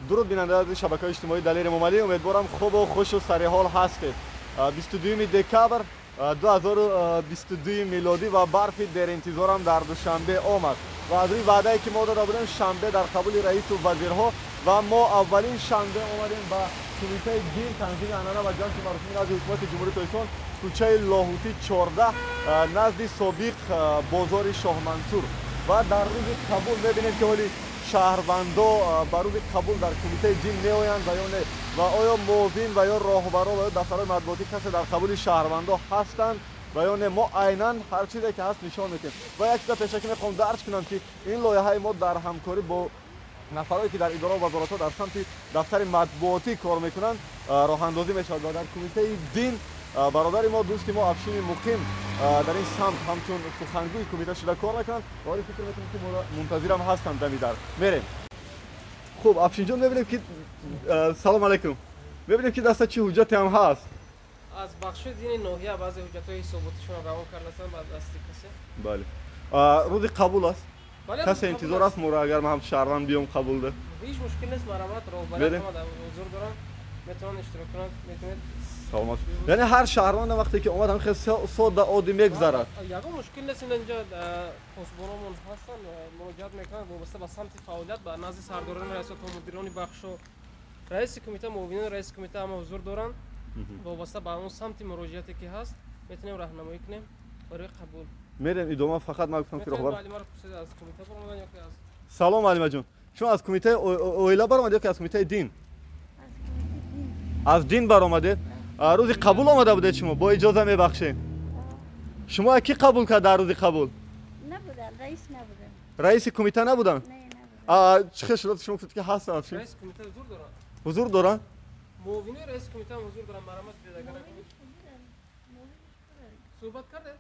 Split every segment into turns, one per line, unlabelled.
Дуруд бинандаи шабакаҳои иҷтимоӣ Далер Эмомалӣ, умедворам хубу хушу сариҳол ҳастед. 22 декабр 2022 милодӣ ва барфи деринтизорам дар Душанбе омад ва аз рӯи ваъдае ки мо дода будем, шанбе дар қабули раису вазирҳо ва мо аввалин шанбе омадем ба кумитаи дин, танзими анъана ва ҷашни маросими назди ҳукумати Ҷумҳурии Тоҷикистон, кӯчаи Лоҳутӣ 14, назди собиқ бозори Шоҳмансур. Ва дар рӯзи қабул мебинем, ки ҳоли шаҳрвандо ба рӯзи қабул дар кумитаи дин меоянд ва ё не, ва оё муовин ва ё роҳбаро ва ё дафтарҳои матбуотӣ касе дар қабули шаҳрвандо ҳастанд ва ё не. Мо айнан ҳар чизе ки ҳаст нишон медиҳем. Ва як чиза пешакӣ мехоҳам дарҷ кунам, ки ин лоиҳаи мо дар ҳамкорӣ бо нафарое ки дар идора ва вазоратҳо дар самти дафтари матбуотӣ кор мекунанд роҳандозӣ мешавад. Ва дар кумитаи дин бародари мо, дӯсти мо Афшини Муқим дар ин самт ҳамчун сухангӯи кумита шуда кор мекунанд ва ҳоли фикр мекунем, ки мунтазирам ҳастанд дами дар. Мерем. Хуб, Афшинҷон, мебинем ки, салом алайкум, мебинем ки даста чӣ ҳуҷҷате ҳам ҳаст.
Аз бахши дини ноҳия баъзе ҳуҷҷатҳои ҳисоботишон равон кардастанд ба дасти касе.
Бале, рӯзи қабул аст, касе интизор аст моро, агар ман ҳам шаҳрванд биём қабул да?
Ҳеҷ мушкил нест, марҳамат, роҳбарият ҳама ҳузур доранд, метавонанд иштирок кунанд, метавонед.
Саломат. Яъне ҳар шаҳрванд вақте ки омад, ҳам хеле сода, оддӣ мегузарад?
Ягон мушкил нест. Инҷа посбономон ҳастанд, муроҷиат мекунанд вобаста ба самти фаъолият ба назди сардорони раёсатҳо, мудирони бахшҳо, раиси кумита, муовинони раиси кумита ҳама ҳузур доранд. Вобаста ба он самти муроҷиате ки ҳаст, метавонем роҳнамоӣ кунем барои қабул.
Мерем идома. Фақат ман гуфтам, ки роҳбар.
Аз кумита баромадан ё ки аз
Салом, Алимаҷон, шумо аз кумитаи оила баромадед ё ки аз кумитаи дин? Аз дин баромадед. Рӯзи қабул омада будед шумо? Бо иҷоза, мебахшем, шумо ки қабул кард дар рӯзи қабул?
Набудам, раис набудам.
Раиси кумита набуданд? Чӣ хел шуд, шумо гуфтед ки ҳастанд?
Раиси кумита ҳузур доранд.
Ҳузур доранд?
Муовинои раиси кумита ҳам ҳузур доранд. Марҳамат, агар суҳбат кардед,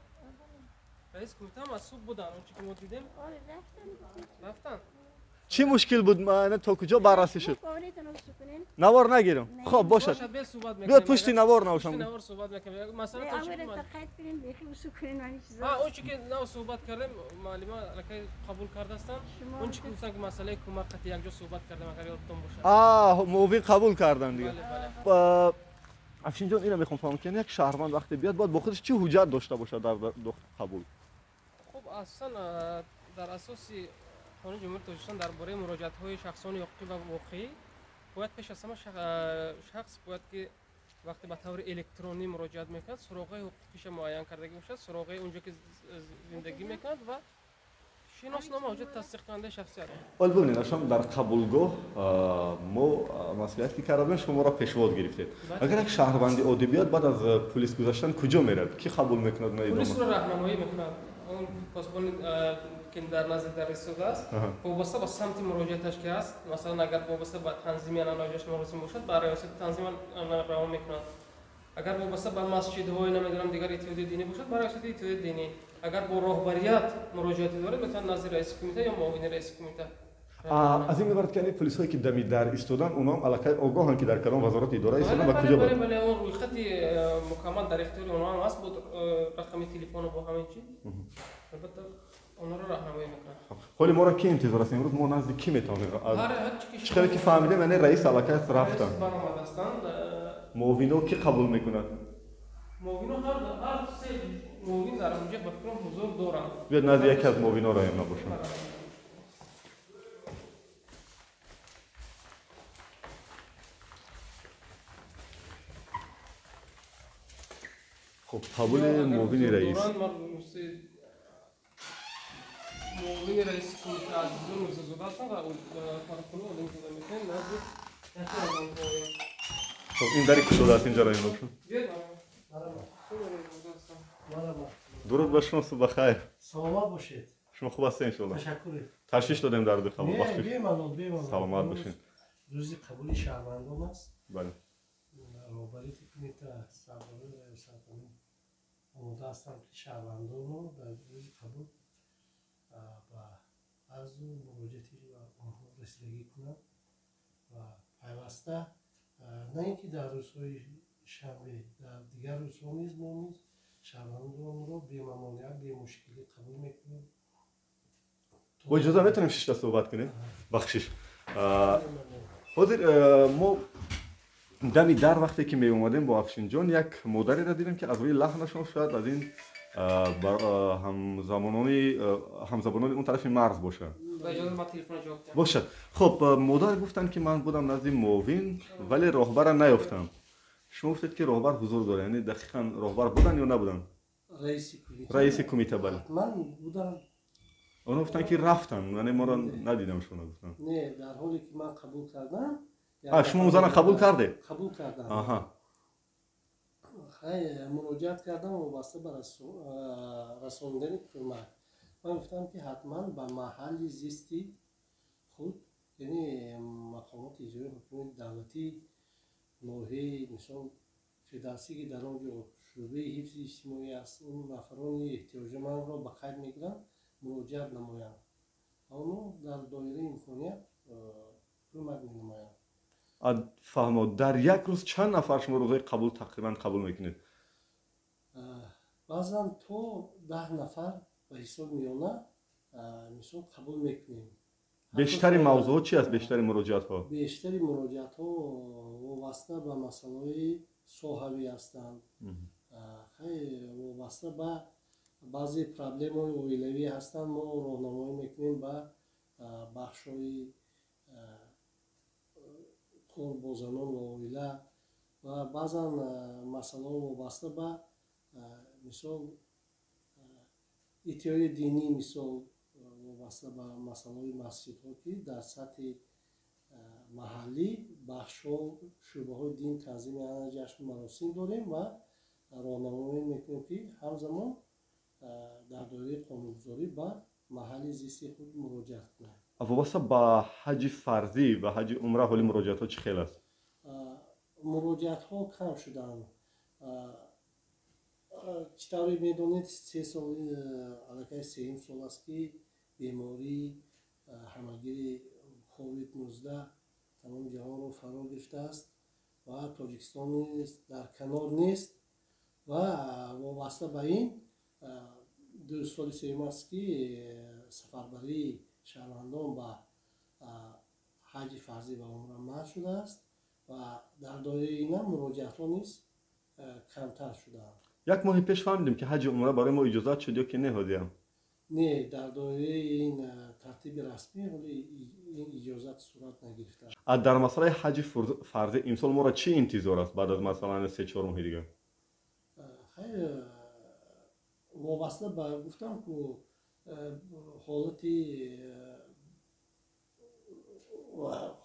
раиси кумита ҳам аз субҳ буданд, он чи ки мо дидем, рафтанд.
Чӣ мушкил буд, то куҷо баррасӣ шуд? Навор нагирам? Хоб, бошад, биёд пушти навор навошам.
Он чи ки нав суҳбат кардем, муаллима аллакай қабул кардастанд. Он чи ки гуфтанд, ки масъалаи кӯмак қати якҷо суҳбат кардем, агар ёдтон бошад.
Муовин қабул карданд дига. Афшинҷон, инро мехоҳам фаҳмам, ки як шаҳрванд вақте биёд, бояд бо худаш чӣ ҳуҷҷат дошта бошад дар қабул?
Хуб, асосан дар асоси Қонуни Ҷумҳурии Тоҷикистон дар бораи муроҷиатҳои шахсони ҳуқуқӣ ва воқеӣ, бояд пеш аз ҳама шахс бояд ки вақте ба таври электронӣ муроҷиат мекунад, суроғаи ҳуқуқиша муайян кардагӣ бошад, суроғаи онҷо ки зиндагӣ мекунад ва шиноснома, ҳуҷҷати тасдиқкунандаи шахсият.
Ҳол бибинед, шумо дар қабулгоҳ мо маслиҳат ки карда будем, шумо моро пешвоз гирифтед. Агар як шаҳрванди оддӣ биёд, баъд аз пулис гузаштан куҷо меравад, ки қабул мекунад?
Пулисро роҳнамоӣ мекунад он посбони ки дар назди дар истодааст, вобаста ба самти муроҷиаташ ки ҳаст. Масалан, агар вобаста ба танзими анъанаҳои ҷашни маросим бошад, ба раёсати танзим равон мекунад. Агар вобаста ба масҷидҳои, намедонам, дигар иттиҳодияи динӣ бошад, ба раёсати иттиҳодияи динӣ. Агар бо роҳбарият муроҷиате дорад, метавонад назди раиси кумита ё муовини раиси кумита.
Аз ин мебарад, ки яъне полисҳое ки дами дар истоданд, онҳоам аллакай огоҳанд, ки дар кадом вазорати идора истоданд ва куҷо.
Бале, бале, он рӯйхати мукаммал дар ихтиёри онҳо ҳам ҳаст, бо рақами телефону бо ҳамин чи. Албатта, онҳоро роҳнамоӣ мекунанд.
Ҳоли моро ки интизор аст имрӯз, мо назди кӣ метавонем? Чӣ хеле ки фаҳмидем, яъне раис аллакай рафтанд.
Баромадастанд.
Муовино ки қабул мекунад?
Муовино, ҳар се муовин дар онҷа ба фикрам ҳузур доранд.
Биёд назди яке аз муовино раем набошам. Хуб, қабули муовини раис.
Муовини раиси кумита Азизон Мирзозода ҳастанд ва фарқулло Олимзода, метавонед назди яке аз онҳо ояд.
Хуб, ин дари кушода аст, инҷа раем бошам. Дуруд ба шумо, субҳ бахайр.
Саломат бошед.
Шумо хуб ҳастед, иншоалло?
Ташаккур.
Ташвиш додем дар рӯзи қабул.
Бемалол, бемалол.
Саломат бошед.
Рӯзи қабули шаҳрвандон аст.
Бале.
Роҳбарияти кумита, сардорони раёсатҳо омода ҳастанд, ки шаҳрвандонро дар рӯзи қабул ба арзу муроҷиати онҳо расидагӣ кунанд ва пайваста, на ин ки дар рӯзҳои шанбе, дар дигар рӯзҳо низ мо низ шаҳрвандонро бемамониат, бемушкилӣ қабул мекунем.
Бо иҷоза, метавонем шишта суҳбат кунем? Бахшиш. Ҳозир мо дами дар вақте ки меомадем бо Афшинҷон, як модареро дидем, ки аз рӯи лаҳнашон шояд аз ин ҳамзабонони он тарафи марз бошад. Бошад. Хоб, модар гуфтанд, ки ман будам назди муовин, вале роҳбара наёфтам. Шумо гуфтед, ки роҳбар ҳузур дорад, яъне дақиқан роҳбар буданд ё набуданд? Раиси кумита, бале. Онҳо гуфтанд, ки рафтанд, яъне моро надидам, шумо гуфтанд.
Не, дар ҳоле ки ман қабул кардам.
Шумо он зана қабул кардед?
Қабул кардам. Хай, муроҷиат кардам вобаста ба расонидани кӯмак. Ман гуфтам, ки ҳатман ба маҳалли зисти худ, яъне мақомоти иҷроии ҳукумати давлатии ноҳияи, мисол, Фирдавсӣ, ки дар он ҷо шӯъбаи ҳифзи иҷтимоӣ аст, он нафарони эҳтиёҷмандро ба қайд мегиранд, муроҷиат намоянд ва онҳо дар доираи имконият кӯмак менамоянд.
Фаҳмо, дар як рӯз чанд нафар шумо рӯзҳои қабул тақрибан қабул мекунед?
Баъзан то 10 нафар ба ҳисоб миёна, мисол, қабул мекунем.
Бештари мавзӯъҳо чи аст, бештари муроҷиатҳо?
Бештари муроҷиатҳо вобаста ба масъалаҳои соҳавӣ ҳастанд, вобаста ба баъзе проблемаҳои оилавӣ ҳастанд. Мо роҳнамоӣ мекунем ба бахшҳои кор бо занон ва оила ва баъзан масъалаҳо вобаста ба, мисол, иттиҳоди динӣ, мисол, вобаста ба масъалаҳои масҷидҳо, ки дар сатҳи маҳаллӣ бахшҳо, шӯъбаҳои дин, танзими анъана, ҷашну маросим дорем ва роҳнамоӣ мекунем, ки ҳамзамон дар доираи қонунгузорӣ ба маҳалли зисти худ муроҷиат кунанд.
Вобаста ба ҳаҷи фарзӣ ва ҳаҷи умра ҳоли муроҷиатҳо чӣ хел аст?
Муроҷиатҳо кам шуданд. Чӣ тавре медонед, 3 сол, аллакай сеюм сол аст, ки бемории ҳамагири ковид-19 тамоми ҷаҳонро фаро гирифтааст ва Тоҷикистон низ дар канор нест ва вобаста ба ин 2 соли сеюм аст, ки сафарбарии шаҳрвандон ба ҳаҷи фарзӣ ва умра манъ шудааст ва дар доираи инам муроҷиатҳо низ камтар шудаанд.
Як моҳи пеш фаҳмидем, ки ҳаҷи умра барои мо иҷозат шуд ё ки не ҳозиям?
Не, дар доираи ин тартиби расмӣ ҳоли ин иҷозат сурат нагирифтааст.
Дар масъалаи ҳаҷи фарзӣ имсол моро чӣ интизор аст баъд аз масалан 3-4 моҳи дигар?
Хайр, вобаста ба, гуфтам ку, ҳолати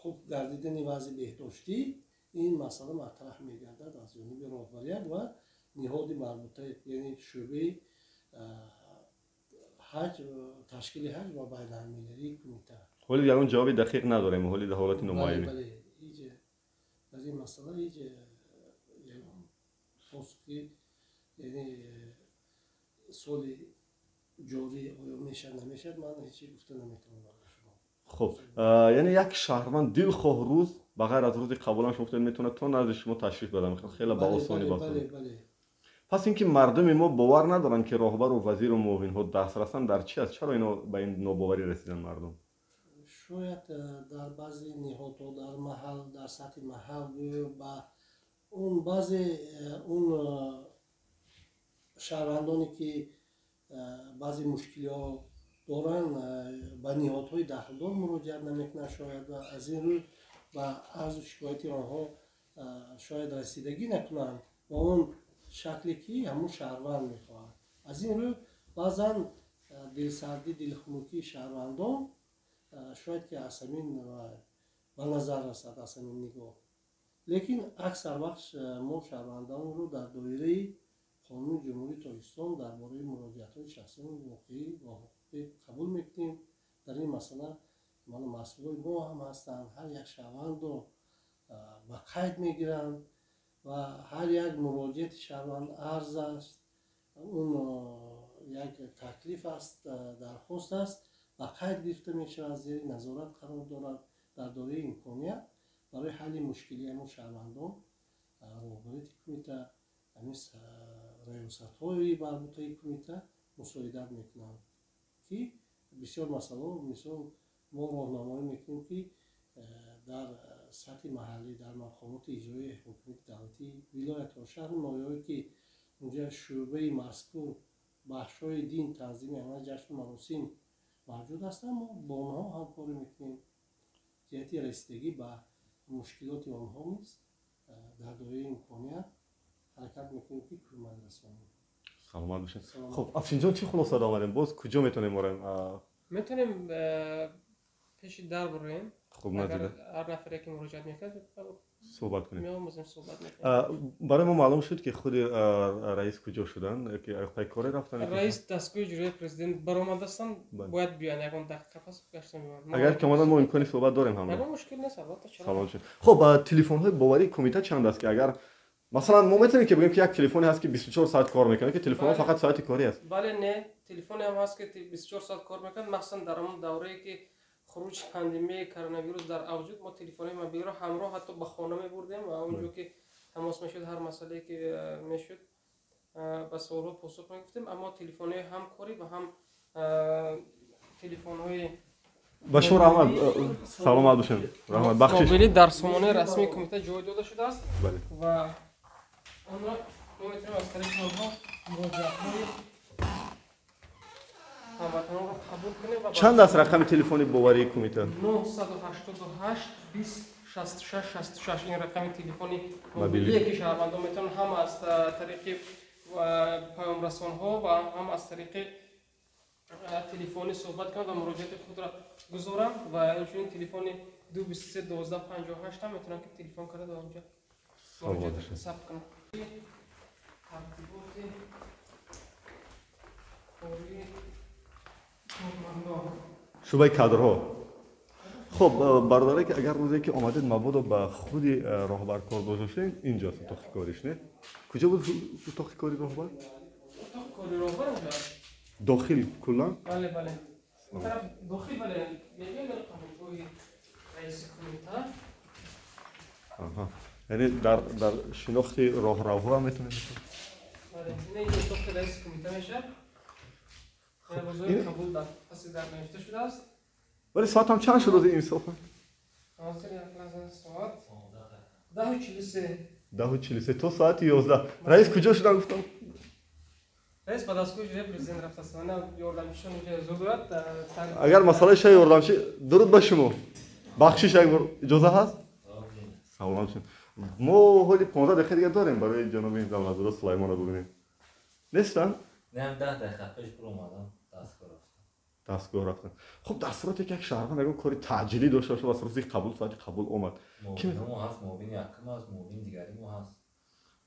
хуб гардидани вазъи беҳдоштӣ, ин масъала матраҳ мегардад аз ҷониби роҳбарият ва ниҳоди марбута, яъне шӯъбаи ҳаҷ, ташкили ҳаҷ ва байналмилалии кумита.
Ҳоли ягон ҷавоби дақиқ надорем, ҳоли дар ҳолати номуайянӣ.
Бале, ҳеҷ дар ин масъала ҳеҷ ягон посухи, яъне соли ҷорӣ оё мешавад, намешавад, ман ҳеҷ гуфта наметавонам.
Хуб, яъне як шаҳрванд дилхоҳ рӯз, ба ғайр аз рӯзи қабулам, шумо гуфтед, метавонад то назди шумо ташриф барад, хеле ба осонӣ. Пас ин ки мардуми мо бовар надоранд, ки роҳбару вазиру муовинҳо дастрасанд, дар чи аст? Чаро ино ба ин нобоварӣ расиданд мардум?
Шояд дар баъзе ниҳодҳо дар маҳал, дар сатҳи маҳал ба он баъзе он шаҳрвандоне, ки баъзе мушкилиҳо доранд, ба ниҳодҳои дахлдор муроҷиат намекунанд, шояд ва аз ин рӯ ба арзу шикояти онҳо шояд расидагӣ накунанд ба он шакле, ки ҳамун шаҳрванд мехоҳад. Аз ин рӯ баъзан дилсардӣ, дилхунукии шаҳрвандон шояд ки аз ҳамин ба назар расад, аз ҳамин нигоҳ. Лекин аксар вақт мо шаҳрвандонро дар доираи Қонуни Ҷумҳурии Тоҷикистон дар бораи муроҷиатҳои шахсии воқеӣ ва ҳуқуқӣ қабул мекунем. Дар ин масъала мана масъулои мо ҳам ҳастанд, ҳар як шаҳрвандро ба қайд мегиранд ва ҳар як муроҷиати шаҳрванд арз аст, он як таклиф аст, дархост аст, ба қайд гирифта мешавад, зери назорат қарор дорад. Дар доираи имконият барои ҳалли мушкилии ҳамон шаҳрвандон роҳбарияти кумита, ҳамин раёсатҳои марбутаи кумита мусоидат мекунанд, ки бисёр масъалаҳо, мисол, мо роҳнамоӣ мекунем, ки дар сатҳи маҳаллӣ, дар мақомоти иҷроии ҳукумати давлатии вилоятҳо, шаҳру ноҳияҳое, ки унҷа шӯъбаи мазкур бахшҳои дин, танзими анъана, ҷашну маросим мавҷуд ҳастанд, мо бо онҳо ҳамкорӣ мекунем. Ҷиҳати расидагӣ ба мушкилоти онҳо низ дар доираи имконият ҳаракат мекунем, ки кӯмак расонем.
Саломат бошед. Хуб, Афшинҷон, чӣ хулоса омадем? Боз куҷо метавонем орем?
Метавонем пеши дар бироем.
Хуб, назира
ҳар нафаре ки муроҷиат мекард,
суҳбат кунем,
меомӯзем, суҳбат мекунем.
Барои мо маълум шуд, ки худи раис куҷо шуданд, ки пайи коре рафтанд?
Раис дастгоҳи иҷроияи президент баромадастанд, бояд биёянд, ягон дақиқа пас гашта меоянд.
Агар ки омаданд, мо имкони суҳбат дорем ҳам?
Ягон мушкил нест, албатта, чаро.
Саломат шуд. Хуб, телефонҳои боварии кумита чанд аст, ки агар масалан мо метавонем ки бигӯем, ки як телефоне ҳаст, ки 24 соат кор мекунад, ки телефонҳо фақат соати корӣ аст?
Бале, не, телефоне ҳам ҳаст, ки 24 соат кор мекунад, махсусан дар ҳамон даврае, ки хуруҷи пандемияи коронавирус дар авҷ буд, мо телефонҳои мобилиро ҳамроҳ ҳатто ба хона мебурдем ва онҷо ки тамос мешуд, ҳар масъалае ки мешуд, ба суолҳо посух мегуфтем. Аммо телефонҳои ҳам корӣ ва ҳам телефонҳои
Ба шумо раҳмат, саломат бошед, раҳмат, бахшиш.
Мобилӣ дар сомонаи расмии кумита ҷой дода шудааст ва онро мо метавонем аз тариқи онҳо муроҷиатҳои ҳамватанонро қабул кунем.
Чанд аст рақами телефони боварии кумита?
988 20 66 66. Ин рақами телефони мобилие, ки шаҳрвандон метавонанд ҳам аз тариқи паёмрасонҳо ва ҳам аз тариқи телефонӣ суҳбат кунанд ва муроҷиати худро гузоранд. Ва инчунин телефони 223 12 58 ҳам метавонанд, ки телефон карда ва онҷа муроҷиат сабт кунанд. Тартиботи кории
шӯъбаи кадрҳо. Хуб, бародаре, ки агар рӯзе ки омадед, мабодо ба худи роҳбар кор доштед, инҷост утоқи кориш, не? Куҷо буд утоқи кори роҳбар?
Утоқи кори роҳбар инҷо.
Дохил куллан?
Бале, бале, тараф дохил, бале. Мебинем қабулгоҳи раиси кумита.
Аҳа, яъне дар шинохти роҳравҳо ҳам метавонед?
Бале, ин утоқи раиси кумита мешавад. Қабул дар паси дар навишта шудааст.
Вале соат ҳам чанд шуд инсофан?
Ҳозир як лаҳза, соат 10:43.
10:43, то соати 11. Раис куҷо шудан, гуфтам?
Раис ба дастгоҳи иҷроияи президент рафтааст, ёрдамчишон инҷа ҳузур дорад.
Агар масъалаи шай ёрдамчи. Дуруд ба шумо, бахшиш, як бор иҷоза ҳаст? Саломат бошед. Мо ҳоли 15 дақиқа дига дорем барои ҷаноби Давлатзода Сулаймонро бубинем. Нестанд?
Не, 10 дақиқа пеш биромадам, дастгоҳ рафтам.
Дастгоҳ рафтан. Хуб, дар сурате ки як шаҳрванд ягон кори таъҷилӣ дошта бошад, аз рӯзи қабул, соати қабул омад,
мо ҳаст, муовини якум ҳаст, муовини дигари мо ҳаст,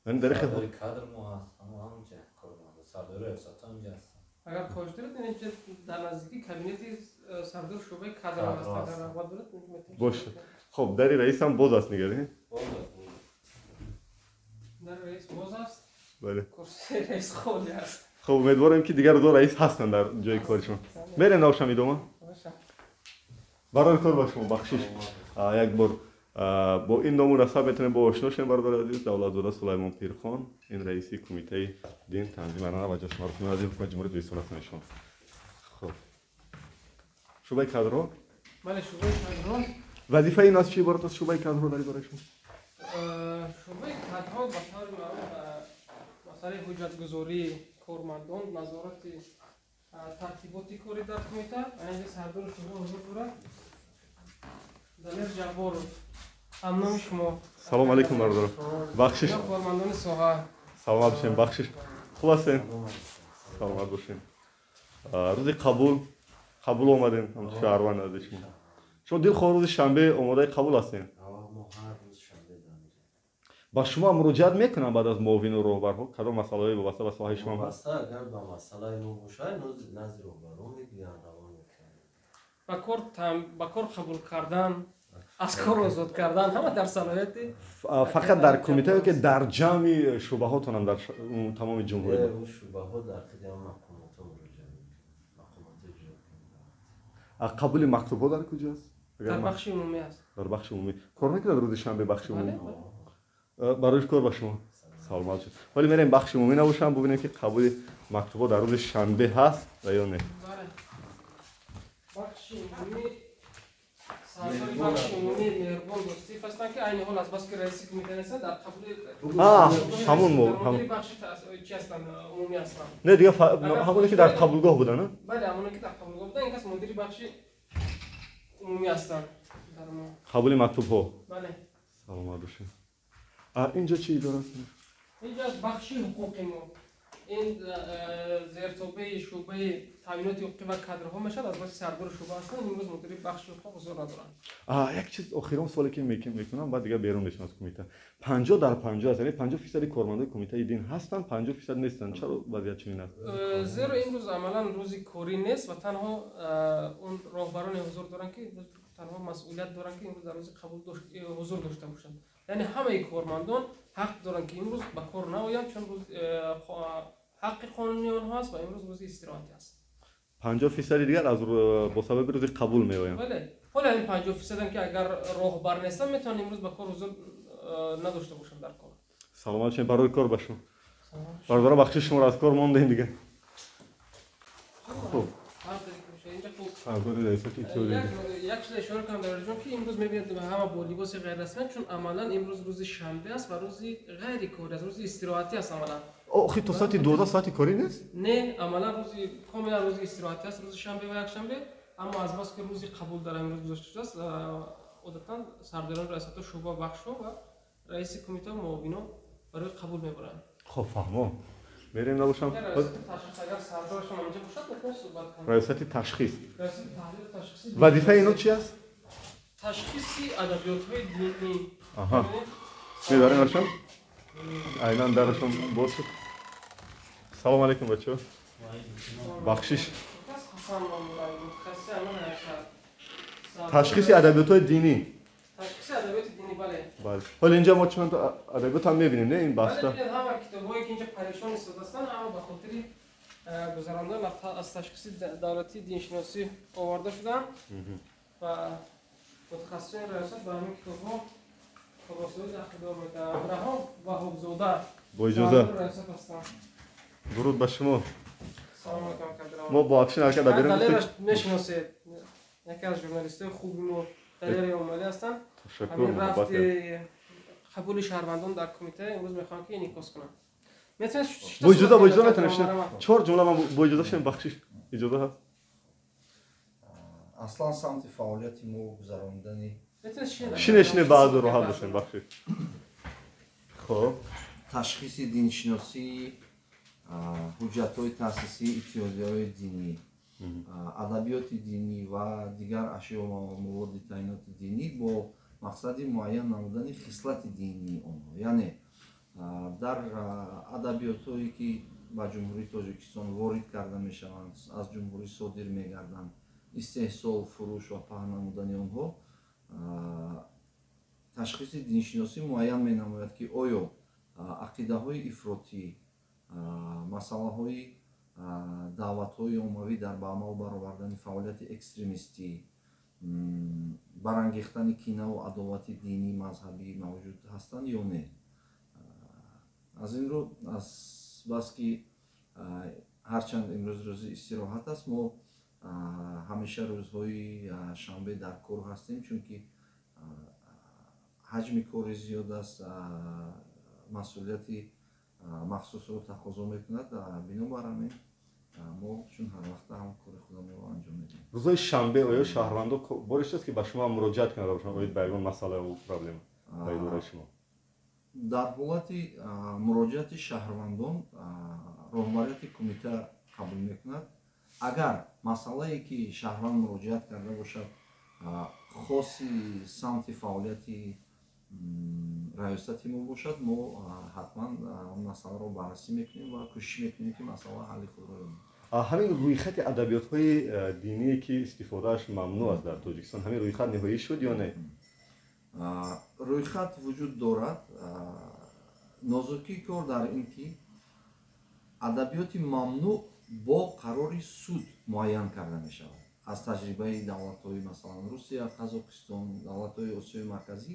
яъне дар
сардори кадр мо ҳаст, ҳама ҳамҷа корманд, сардори раёсатҳо ҳамҷа ҳастанд.
Агар хоҳиш доред, инҷа дар наздикии кабинети сардори шӯъбаи кадр ҳаст, агар рағбат доред.
Бошад. Хуб, дари раисам боз аст, нигаре?
Боз аст.
Дари раис боз аст.
Бале,
курсии раис холӣ аст.
Хуб, умедворем, ки дигар рӯзо раис ҳастанд дар ҷои коришон. Мерем, навшам идома. Барои кор ба шумо, бахшиш, як бор бо ин ному насаб метавонем бо ошно шавем. Бародари азиз, Давлатзода Сулаймон Пирхон, ин раиси кумитаи дин, танзими анъана ва ҷашну маросими назди ҳукумати Ҷумҳурии Тоҷикистон ҳастанд ишон. Хуб, шӯъбаи кадрҳо.
Бале, шӯъбаи кадрҳо.
Вазифаи ин аз чӣ иборат аст, шӯъбаи кадрҳо дар ибораи шумо?
Шӯъбаи кадрҳо ба таври маъруф масъалаи ҳуҷҷатгузории кормандон, назорати тартиботи корӣ дар кумита. Инҷа сардори шӯъба ҳузур дорад, Дамир Ҷабборов, ҳамноми шумо.
Салом алейкум, бародаро, бахшиш.
Кормандони соҳа.
Саломат бошем, бахшиш, хуб ҳастем? Саломат бошем. Рӯзи қабул омадем, шаҳрванд аз шумо. Шумо дилхоҳ рӯзи шанбе омодаи қабул ҳастем? Ба шумо муроҷиат мекунам баъд аз муовину роҳбарҳо, кадом масъалаҳои вобаста ба соҳаи шумо?
Вобаста агар ба масъалаи мо бошад, назди роҳбарон мегӯянд, равон мекунанд.
Ба кор қабул кардан, аз кор озод кардан ҳама дар салоҳияти
Фақат дар кумита ё ки дар ҷамъи шӯъбаҳотонам дар тамоми ҷумҳурӣ?
Шӯъбаҳо дар худи ҳам мақомотҳо муроҷиат мекунанд, мақомоти иҷроия.
Қабули мактубҳо дар куҷоаст?
Дар бахши умумӣ аст.
Дар бахши умумӣ кор мекунад рӯзи шанбе бахши умумӣ? Барои кор ба шумо, саломат шуд. Вале мерем бахши умумӣ набошам, бубинем, ки қабули мактубҳо дар рӯзи шанбе ҳаст ва ё не.
Бахши умумӣ Сардори бахши умумии Меҳрбон Дӯстиев ҳастанд, ки айни ҳол аз баски раиси кумита нестанд, дар қабули
ҳамон
мудири бахши чи ҳастанд, умумӣ ҳастанд.
Не, дига ҳамоне ки дар қабулгоҳ буданд?
Бале, ҳамоне ки дар қабулгоҳ буданд, ин кас мудири бахши умумӣ ҳастанд.
Қабули мактубҳо.
Бале.
Саломат бошед. Инҷо чӣ идора аст?
Инҷо аз бахши ҳуқуқи мо. Ин зертобеи шӯъбаи таъминоти ҳуқуқӣ ва кадрҳо мешавад. Аз баси сардори шӯъба ҳастанд, имрӯз мудири бахши ҳуқуқ ҳузур надоранд.
Як чиз охирон суоле ки мекунам, баъд дигар берун мешавам аз кумита. 50 дар 50 аст, яъне 50 фисади кормандои кумитаи дин ҳастанд, 50% нестанд. Чаро вазъият чунин аст?
Зеро имрӯз амалан рӯзи корӣ нест ва танҳо он роҳбароне ҳузур доранд, ки танҳо масъулият доранд, ки имрӯз дар рӯзи қабул ҳузур дошта бошанд. Яъне ҳамаи кормандон ҳақ доранд, ки имрӯз ба кор наоянд, чун ҳаққи қонунии онҳо аст ва имрӯз рӯзи истироҳатӣ аст.
50 фисади дигар аз бо сабаби рӯзи қабул меоянд.
Бале, ҳола ин 50 фисадам, ки агар роҳбар нестанд, метавонанд имрӯз ба кор ҳузур надошта бошанд дар кор.
Саломат бошед, барои кор ба шумо. Бародаро, бахшиш, шуморо аз кор мондем дигар. Хуб, сардори раёсати иттиҳодия.
Як чиз ишора кунам, Далерҷон, ки имрӯз мебинед, ҳама бо либоси ғайррасмӣ, чун амалан имрӯз рӯзи шанбе аст ва рӯзи ғайри корӣ аст, рӯзи истироҳатӣ аст амалан.
Охи, то соати 12 соати корӣ нест?
Не, амалан рӯзи комилан рӯзи истироҳатӣ аст, рӯзи шанбе ва якшанбе. Аммо аз бас ки рӯзи қабул дар имрӯз гузошта шудааст, одатан сардорони раёсатҳо, шӯъба, бахшҳо ва раиси кумита, муовино барои қабул мебаранд.
Хоб, фаҳмо, мерем набошам. Раёсати ташхис, вазифаи ино чи аст?
Ташхиси адабиётҳои динӣ.
Аҳа, мебарем ашон, айнан дарашон боз шуд. Салом алейкум, бачаҳо, бахшиш. Ташхиси адабиётҳои динӣ.
Ташхиси адабиёти динӣ, бале.
Бале, ҳоло инҷа мо чанд адабиёт ҳам мебинем, не, ин баста?
Ҳама китобҳое ки инҷа парешон истодастанд, ҳама ба хотири гузарондан аз ташхиси давлатии диншиносӣ оварда шуданд ва мутахассисони раёсат ба ҳамин китобҳо хулосаҳои дахлдор мекарданд. Раҳо Ваҳобзода.
Бо иҷоза.
Раёсат ҳастанд.
Дуруд ба шумо.
Салом алейкум.
Мо бо Афшин ҳаракат дар берун.
Далераш мешиносед, яке аз журналистои хуби мо Далери Омалӣ ҳастанд.
Ташаккур.
Ҳамин рафти қабули шаҳрвандон дар кумита имрӯз мехоҳам ки инъикос кунам.
Бо иҷоза, бо иҷоза, метавонем чор ҷумла ман бо иҷоза шунем? Бахшиш, иҷоза ҳаст?
Аслан самти фаъолияти мо гузаронидани
Шине, шине, баъду роҳат бошем, бахшиш. Хоб.
Ташхиси диншиносӣ, ҳуҷҷатҳои таъсисии иттиҳодияҳои динӣ, адабиёти динӣ ва дигар ашё ва маводи таъиноти динӣ бо мақсади муайян намудани хислати динии онҳо. Яъне дар адабиётҳое, ки ба Ҷумҳурии Тоҷикистон ворид карда мешаванд, аз ҷумҳурӣ содир мегарданд, истеҳсол, фурӯш ва паҳн намудани онҳо, ташхиси диншиносӣ муайян менамояд, ки оё ақидаҳои ифротӣ, масъалаҳои даъватҳои оммавӣ дар ба амал баровардани фаъолияти экстремистӣ, барангехтани кинаву адовати динӣ, мазҳабӣ мавҷуд ҳастанд ё не. Аз ин рӯ, аз баски ҳарчанд имрӯз рӯзи истироҳат аст, мо ҳамеша рӯзҳои шанбе дар кор ҳастем, чунки ҳаҷми кори зиёд аст, масъулияти махсусро тақозо мекунад. Бинобар ҳамин мо чун ҳарвақта ҳам кори худамонро анҷом медиҳем.
Рӯзҳои шанбе оё шаҳрвандо боре шудааст, ки ба шумо муроҷиат кунад бошанд оид ба ягон масъалаву проблема ба идораи шумо?
Дар ҳолати муроҷиати шаҳрвандон роҳбарияти кумита қабул мекунад. Агар масъалае, ки шаҳрванд муроҷиат карда бошад, хоси самти фаъолияти раёсати мо бошад, мо ҳатман он масъаларо баррасӣ мекунем ва кӯшиш мекунем, ки масъала ҳалли худро ёбад.
Ҳамин рӯйхати адабиётҳои диние, ки истифодааш мамнӯъ аст дар Тоҷикистон, ҳамин рӯйхат ниҳоӣ шуд ё не?
Рӯйхат вуҷуд дорад. Нозукии кор дар ин, ки адабиёти мамнӯъ бо қарори суд муайян карда мешавад. Аз таҷрибаи давлатҳои, масалан, Русия, Қазоқистон, давлатҳои Осиёи Марказӣ,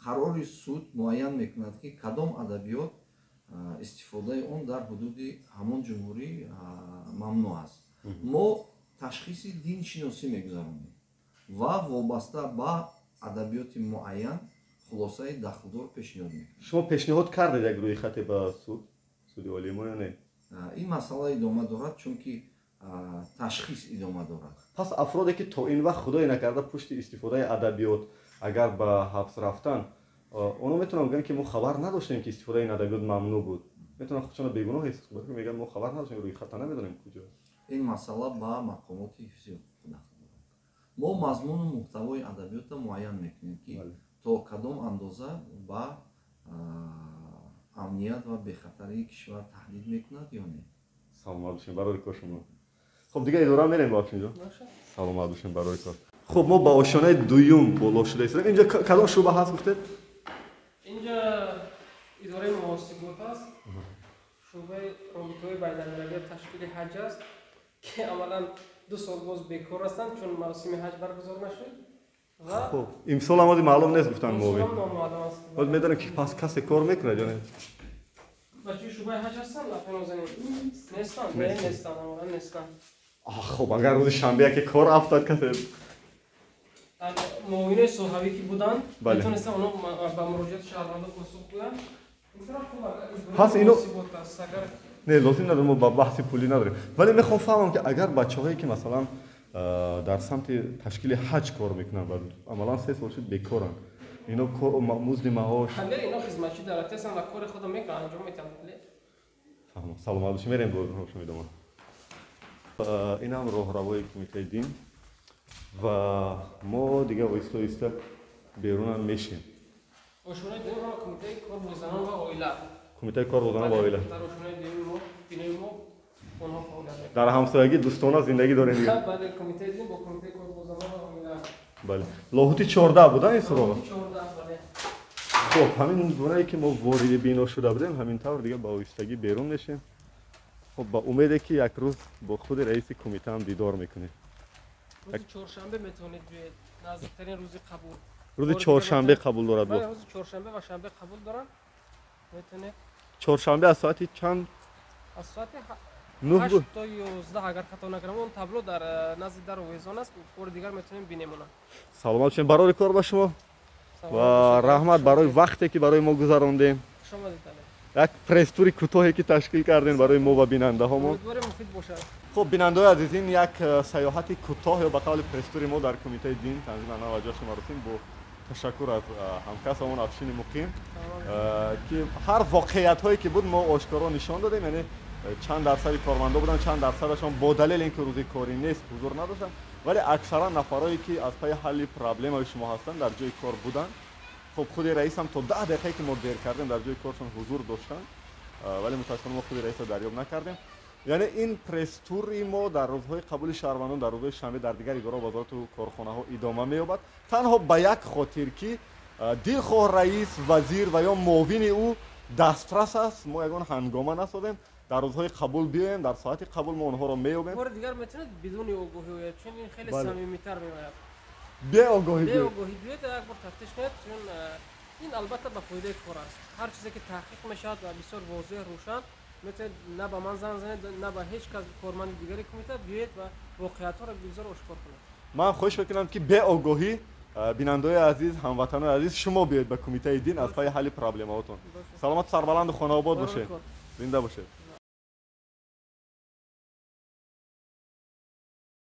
қарори суд муайян мекунад, ки кадом адабиёт истифодаи он дар ҳудуди ҳамон ҷумҳурӣ мамнӯъ аст. Мо ташхиси диншиносӣ мегузаронем. Ва вобаста ба адабиёти муайян хулосаи дахлдор пешниҳод мекунад.
Шумо пешниҳод кардед як рӯйхате ба суд, суди олии мо ё не?
Ин масъала идома дорад, чунки ташхис идома дорад.
Пас афроде ки то ин вақт худое накарда пушти истифодаи адабиёт агар ба ҳабс рафтанд, онҳо метавонанд гӯянд, ки мо хабар надоштем, ки истифодаи ин адабиёт мамнӯъ буд. Метавонанд худшонро бегуноҳ ҳис кунанд, мегӯянд, мо хабар надоштем, рӯйхатта намедонем куҷо.
Ин масъала ба мақомоти ҳифзи ҳуқуқ дахл дорад. Мо мазмуну муҳтавои адабиётро муайян мекунем, ки то кадом андоза ба амният ва бехатарии кишвар таҳдид мекунад ё не.
Саломат бошем, барои кор шумо. Хуб, дигар идора мерем бо инҷо. Саломат бошем, барои кор. Хуб, мо ба ошёнаи дуюм боло шуда истодем. Инҷо кадом шӯъба ҳаст, гуфтед?
Инҷа идораи муҳосибот аст, шӯъбаи робитаҳои байналмилалии ташкили ҳаҷ аст, ки амалан 2 сол боз бекор ҳастанд, чун мавсими ҳаҷ баргузор нашуд.
Хуб, имсол ҳам маълум нест, гуфтанд мовин.
Имсолам номаълум аст.
Боз медонем, ки пас касе кор мекунад ё не?
Бачаи шӯъбаи ҳаҷ ҳастанд, афинозанин? Нестанд, не, нестанд, амалан нестанд.
Хуб, агар рӯзи шанбе яке кор афтад, касе
муовинои соҳавӣ ки буданд, метавонистанд онҳо ба муроҷиати шаҳрвандон посух гӯянд.
Пас ино не, лозим надорем, мо ба баҳси пулӣ надорем, вале мехоҳам фаҳмам, ки агар бачаҳое ки масалан дар самти ташкили ҳаҷ кор мекунанд ва амалан 3 сол шуд бекоранд, ино кор, музди маош?
Ино хизматчи давлатӣ ҳастанд ва кори худро мекунанд, анҷом метиҳанд.
Фаҳмам. Саломат бошед, мерем бо шумо идома. Инам роҳравои кумитаи дин ва мо дигар оҳиста оҳиста берунам мешем.
Ошёнаи дуюм ҳама кумитаи кор бо занон ва оила.
Кумитаи кор бо занон ва оила.
Дар ошёнаи дуюми мо, бинои мо, онҳо фаъолият мекунанд.
Дар ҳамсоягӣ дӯстона зиндагӣ дорем дигар.
Бале, кумитаи дин бо кумитаи кор бо занон ва оила.
Бале, Лоҳути 14 буда ин суроға?
Лоҳути 14, бале.
Хуб, ҳамин гунае ки мо вориди бино шуда будем, ҳамин тавр дигар ба оҳистагӣ берун мешем. Хуб, ба умеде ки як рӯз бо худи раиси кумита ҳам дидор мекунем.
Рӯзи чоршанбе метавонед биёед, наздиктарин рӯзи қабул.
Рӯзи чоршанбе қабул дорад?
Бале, рӯзи чоршанбе ва шанбе қабул доранд, метавонед.
Чоршанбе аз соати чанд?
Аз соати
9
8 то 11, агар хато накунам. Он табло дар назди дар овезон аст, бори дигар метавонем бинем она.
Саломат бошем, барори кор ба шумо ва раҳмат барои вақте ки барои мо гузарондем.
Хуш омадед.
Як пресс-тури кӯтоҳе ки ташкил кардем барои мо ва бинандаҳомон.
Умедворем, муфид бошад.
Хуб, бинандаҳои азиз, ин як сайёҳати кӯтоҳ ё ба қавли пресс-тури мо дар кумитаи дин, танзими анъана ва ҷашну маросим, бо ташаккур аз ҳамкасбамон Афшини Муқим, ки ҳар воқеиятҳое ки буд, мо ошкоро нишон додем, яъне чанд дарсади кормандо буданд, чанд дарсадашон бо далели ин ки рӯзи корӣ нест, ҳузур надоштанд, вале аксаран нафарое ки аз пайи ҳалли проблемаи шумо ҳастанд, дар ҷои кор буданд. Хуб, худи раисам то 10 дақиқае ки мо дер кардем, дар ҷои коршон ҳузур доштанд, вале мутаассифона мо худи раисро дарёб накардем. Яъне ин пресс-тури мо дар рӯзҳои қабули шаҳрвандон, дар рӯзҳои шанбе дар дигар идораҳо, вазорату корхонаҳо идома меёбад, танҳо ба як хотир, ки дилхоҳ раис, вазир ва ё муовини ӯ дастрас аст, мо ягон ҳангома насозем. Дар рӯзҳои қабул биёем, дар соати қабул мо онҳоро меёбем.
Бори дигар метавонед бидуни огоҳӣ ояд, чун ин хеле самимитар меояд.
Беогоҳӣ?
Беогоҳӣ биёед, як бор тафтиш кунед, чун ин албатта ба фоидаи кор аст. Ҳар чизе ки таҳқиқ мешавад ва бисёр возеҳ, рӯшан, метавонед на ба ман занг занед, на ба ҳеҷ кас корманди дигари кумита, биёед ва воқеиятҳоро бигзор ошкор кунед.
Ман хоҳиш мекунам, ки беогоҳӣ, бинандаҳои азиз, ҳамватанои азиз, шумо биёед ба кумитаи дин аз пайи ҳалли проблемаҳотон. Саломату сарбаланду хонаобод бошед, зинда бошед.